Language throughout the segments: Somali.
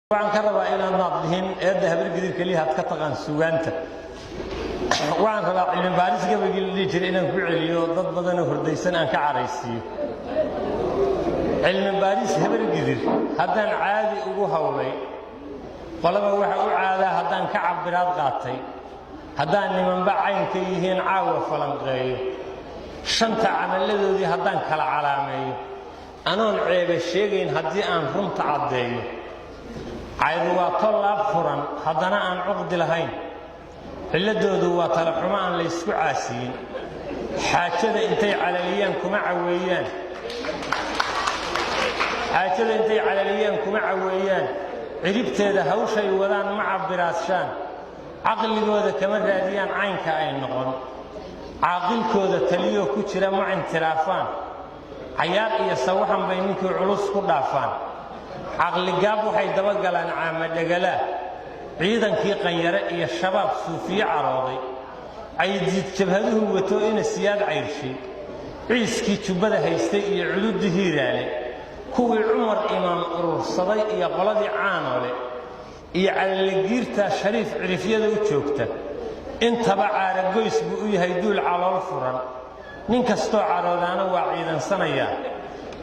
Waxaan ka rabaa inaadnaad dhihin eedda Habargidir keliya had ka taqaan sugaanta. Waxaan rabaa cilmi baaris gabaygii la dhihi jiray inaan ku celiyo, dad badanoo hordaysan aan ka caraysiiyo. Cilmi baaris Habargidir haddaan caadi ugu hawlay, qolaba waxa u caadaa haddaan ka cabiraad qaatay, haddaan nimanba caynka yihiin caawa falanqeeyo, shanta camalladoodii haddaan kala calaameeyo, anoon ceeba sheegayn haddii aan runta caddeeyo, caydu waa tol laab furan haddana aan cuqdi lahayn, cilladoodu waa talaxumo aan laysku caasiyin, xaajada intay calaliyaan kuma caweeyaan, xaajada intay calaliyaan kuma caweeyaan, ciribteeda hawshay wadaan ma cabbiraadshaan, caqligooda kama raadiyaan caynka ay noqon, caaqilkooda taliyoo ku jira ma intiraafaan, cayaar iyo sawaxan bay ninkii culus ku dhaafaan, caqligaab waxay dabagalaan caamadhegalaa, ciidankii Qanyare iyo Shabaab suufiye carooday, Caydiid jabhaduhu wato ina Siyaad cayrshay, ciiskii Jubbada haystay iyo cududdi Hiiraale, kuwii Cumar Imaam urursaday iyo qoladii Caanoole iyo Calalagiirta Shariif cirifyada u joogta, intaba caaragoys buu u yahay duul calool furan. Nin kastoo caroodaana waa ciidansanayaa,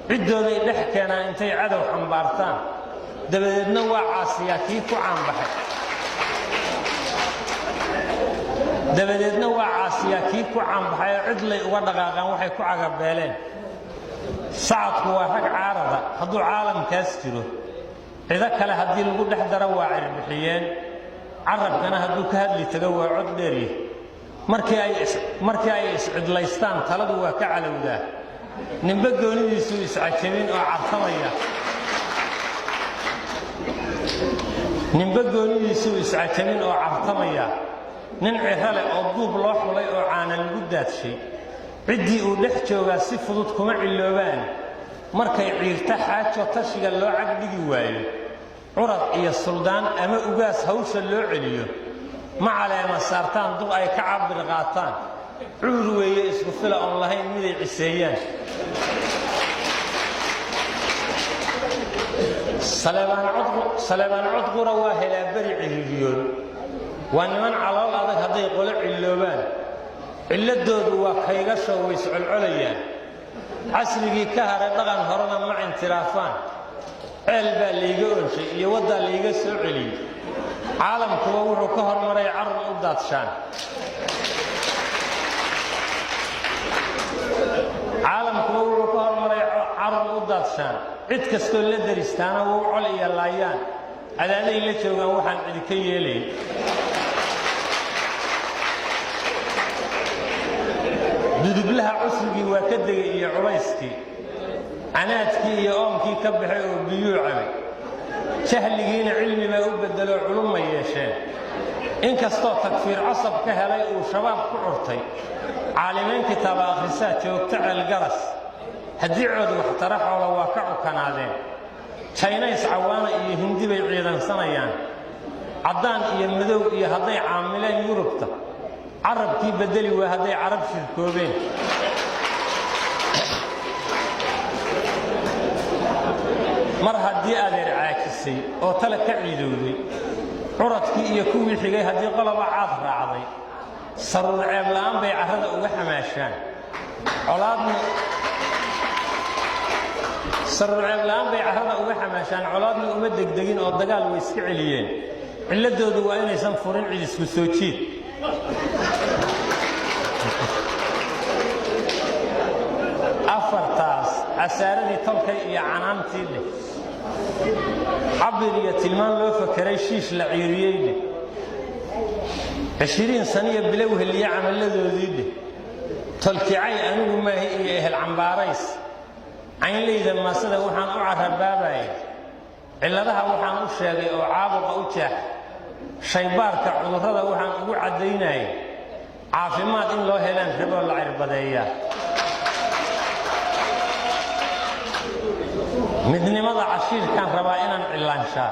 ciddooday dhex keenaan intay cadow xambaartaan, dabadeedna waa caasiyaa kii ku caanbaxay, dabadeedna waa caasiyaa kii ku caanbaxay oo cidlay uga dhaqaaqaan waxay ku cagabeeleen. Sacadku waa rag caarada hadduu caalamkaas jiro, cido kale haddii lagu dhex daro waa cirbixiyeen, carabkana hadduu ka hadli tago waa cod dheeryah. Markii ay iscidlaystaan taladu waa ka calowdaa, ninba goonidiisuu iscajabin oo cartamaya, ninba goonidiisuu iscajabin oo cartamaya. Nin ciro leh oo duub loo xulay oo caana lagu daadshay, ciddii uu dhex joogaa si fudud kuma ciloobaan. Markay ciirta xaajo tashiga loo cagdhigi waayo, curad iyo suldaan ama ugaas hawsha loo celiyo, ma caleema saartaan duq ay ka cabir qaataan, cuur weeye isku fila oon lahayn miday ciseeyaan. Saleebaan Codqura waa helaa beri ciriiriyoon, waa niman calool adag hadday qolo cilloobaan, cilladoodu waa kaygasho way iscolcolayaan, casrigii ka haray dhaqan horena ma intiraafaan, ceel baa layga onshay iyo waddaa layga soo celiyey, caalamkuba wuxuu ka hormaray carur u daadshaan, caalamkuba wuxuu ka hormaray carur u daadshaan, cid kastoo la daristaana wou col iyo laayaan, cadaaday la joogaan waxaan cidi ka yeelayn. Dudublaha cusrigii waa ka degay iyo culayskii, canaadkii iyo oonkii ka baxay oo biyuu cabay, jahligiina cilmi baa u beddeloo culumma yeesheen, inkastoo takfiir cosab ka helay uu Shabaab ku curtay, caalimayn kitaaba akhrisaa joogto Ceelgaras, haddii cood waxtara xoola waa ka cukanaadeen, Jaynays cawaana iyo Hindi bay ciidansanayaan, caddaan iyo madow iyo hadday caamileen Yurubta, carabkii beddeli waa hadday Carab shirkoobeen. Mar haddii adeer caajisay oo tale ka ciidowday, curadkii iyo kuwii xigay haddii qoloba caad raacday, saruur ceeb la'aan bay carrada uga xamaashaan, colaadna saruur ceeb la'aan bay carrada uga xamaashaan, colaadna uma degdegin oo dagaal way iska celiyeen, cilladoodu waa inaysan furin cid isku soo jiid. Afartaas casaaradii tolkay iyo canaantii dheh, cabir iyo tilmaan loo fakeray shiish la ciiriyey dheh, 20 saniyo bilow heliye camalladoodii dheh, tolkicay anigu maahi iyo ehel cambaarays, caynlayda maasada waxaan u carabaabayay, cilladaha waxaan u sheegay oo caabuqa u jeex, shaybaarka cudurrada waxaan ugu caddaynayay, caafimaad in loo helaan raboo la cirbadeeyaa. Midnimada cashiirkaan rabaa inaan cillaanshaa,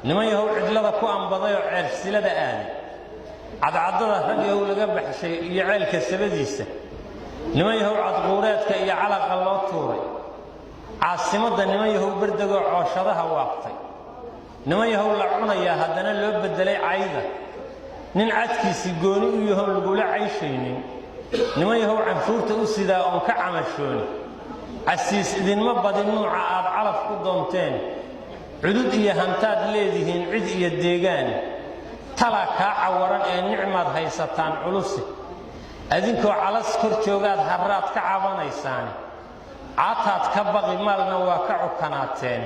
niman yahow cidlada ku ambadayoo ceersilada aaday, cadcaddada rag yahow laga baxshay iyo ceelka sabadiisa, niman yahow cadquureedka iyo calaqa loo tuuray, caasimadda niman yahow berdegoo cooshadaha waabtay, Niman yahow la cunayaa haddana loo beddelay cayda, nin cadkiisii gooni u yahoon lagula cayshaynin. Niman yahow canfuurta u sidaa oon ka camashooni. Casiis idinma badin nuuca aad calaf ku doonteen. Cudud iyo hantaad leedihiin cid iyo deegaani. Talaa kaa cawaran ee nicmaad haysataan culusi. Adinkoo calas kor joogaad harraad ka cabanaysaani. Caataad ka baqi maalna waa ka cukanaateen.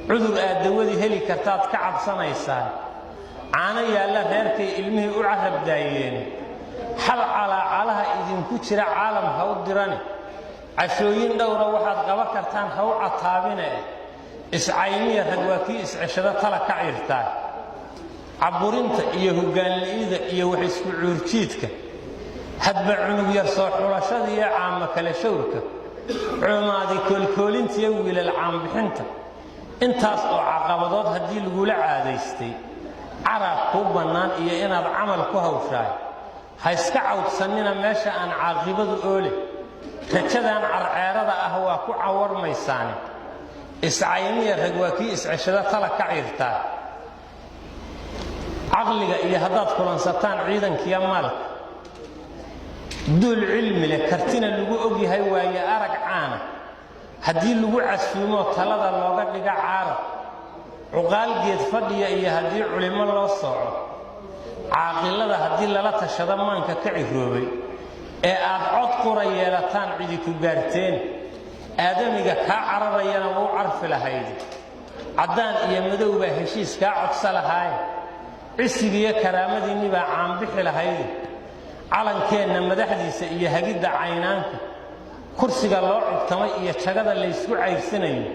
Cudur aad dawadii heli kartaad ka cabsanaysaan. Caano yaalla reerkay ilmihii u carab daayeen. Xal calaacalaha idinku jira caalam ha u dirane. Cashooyin dhowra waxaad qaban kartaan ha u cataabine. Iscaymiya rag waa kii isceshado tala ka ciirtaa. Caburinta iyo hoggaanli'ida iyo wax isku cuurjiidka, hadba cunug yar soo xulashada iyo caamo kale shawrka, cumaadi koolkoolintiiyo wiilal caanbixinta, intaas oo caqabadood haddii lagula caadaystay, caraab kuu bannaan iyo inaad camal ku hawshaay. Ha iska cawdsannina meesha aan caaqibadu oole. Rajadan carceerada ah waa ku cawarmaysaane. Iscaymiya rag waa kii isceshado tala ka ciirtaa. Caqliga iyo haddaad kulansataan ciidankiiyo maalka, duul cilmi leh kartina lagu ogyahay waaye arag caana, haddii lagu casuumoo talada looga dhiga caarab, cuqaal geed fadhiya iyo haddii culimo loo sooco, caaqilada haddii lala tashado maanka ka ciroobay ee aad cod qura yeelataan cidi ku gaarteen, aadamiga kaa cararayana wuu carfi lahayd. Caddaan iyo madow baa heshiis kaa codsa lahaaye. Cisigiiyo karaamadiinni baa caanbixi lahayde. Calankeenna madaxdiisa iyo hagidda caynaanka, kursiga loo cugtamay iyo jagada laysku cayrsanayo,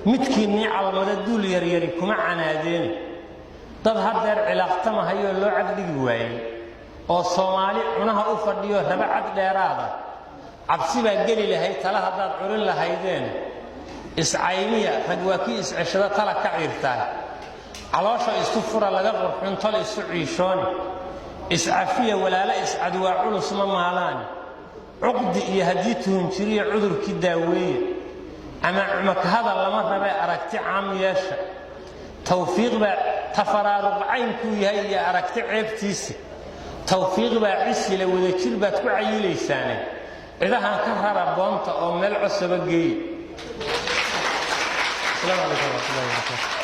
midkiinnii calmada duul yaryari kuma canaadeene. Dad haddeer cilaaqtamahayoo loo caddhigi waayey oo Soomaali cunaha u fadhiyoo raba cad dheeraada, cabsi baa geli lahayd tala haddaad curin lahaydeen. Iscaymiya rag waa kii isceshado tala ka ciirtaa. Caloosha isu fura laga qurxun tol isu ciishooni. Iscafiya walaalo iscadwaa culus ma maalaani. Cuqdi iyo haddii tuhunjiriya cudurkii daaweeya, ama cumakahada lama rabee aragti caam yeesha. Tawfiiq baa tafaraaruq caynkuu yahay iyo aragti ceebtiisa. Tawfiiq baa cisile wadajir baad ku cayilaysaane. Cidahan ka rara boonta oo meel cosaba geeya. Asalaamu calaykum waraxmatullahi wabarakaatu.